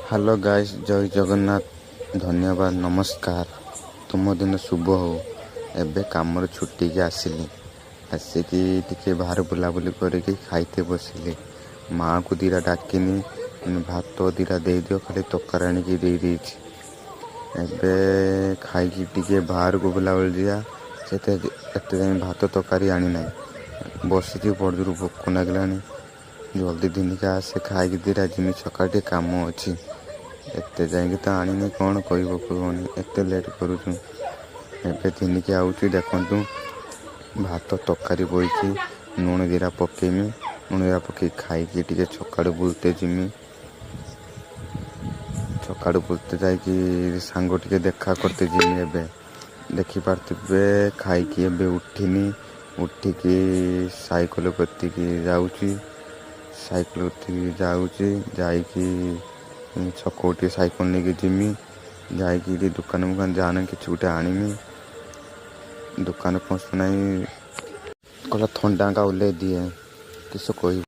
Hello guys, ଜୟ ଜଗନ୍ନାଥ, ଧନ୍ୟବାଦ, ନମସ୍କାର। ତୁମ ଦିନ ଶୁଭ ହଉ। ଏବେ କାମରୁ ଛୁଟିକି ଆସିଲି। ଆସିକି ଟିକେ ବାହାରେ ବୁଲାବୁଲି କରିକି ଖାଇତେ ବସିଲି। ମାଆକୁ ଦୁଇଟା ଡାକିନି, ଭାତ ଦୁଇଟା ଦେଇଦିଅ, ଖାଲି ତରକାରୀ ଆଣିକି ଦେଇଦେଇଛି। ଏବେ ଖାଇକି ଟିକେ ବାହାରକୁ ବୁଲାବୁଲି ଯିବା। ସେତେ ଏତେ ଯାଏଁ ଭାତ ତରକାରୀ ଆଣିନାହିଁ। ବସିଛି, ବଡ଼ ଜୋର ଭୋକ ଲାଗିଲାଣି। ଜଲ୍ଦି ଦିନିକା ଆସେ, ଖାଇକି ଦୁଇଟା ଯିମି। ସକାଳେ ଟିକେ କାମ ଅଛି। ଏତେ ଯାଇକି ତ ଆଣିନି, କ'ଣ କହିବ କୁହନି, ଏତେ ଲେଟ୍ କରୁଛୁ। ଏବେ ଦିନିକି ଆଉଛି, ଦେଖନ୍ତୁ, ଭାତ ତରକାରୀ ବଇଛି। ଲୁଣ ଦୁଇଟା ପକେଇମି, ଲୁଣ ଦୁଇଟା ପକେଇ ଖାଇକି ଟିକେ ସକାଳୁ ବୁଲତେ ଯିମି। ସକାଳୁ ବୁଲତେ ଯାଇକି ସାଙ୍ଗ ଟିକେ ଦେଖା କରତେ ଯିମି। ଏବେ ଦେଖିପାରୁଥିବେ, ଖାଇକି ଏବେ ଉଠିନି। ଉଠିକି ସାଇକେଲ କତିକି ଯାଉଛି, ସାଇକେଲ କତିକି ଯାଉଛି। ଯାଇକି ଛକକୁ ଟିକେ ସାଇକେଲ ନେଇକି ଯିମି। ଯାଇକି ଟିକେ ଦୋକାନ ମୋକାନ ଯାହାନେ କିଛି ଗୋଟେ ଆଣିମି। ଦୋକାନ ପହଞ୍ଚୁ ନାହିଁ, କହିଲା ଥଣ୍ଡା ଓହ୍ଲେଇ ଦିଏ। କିସ କହିବି?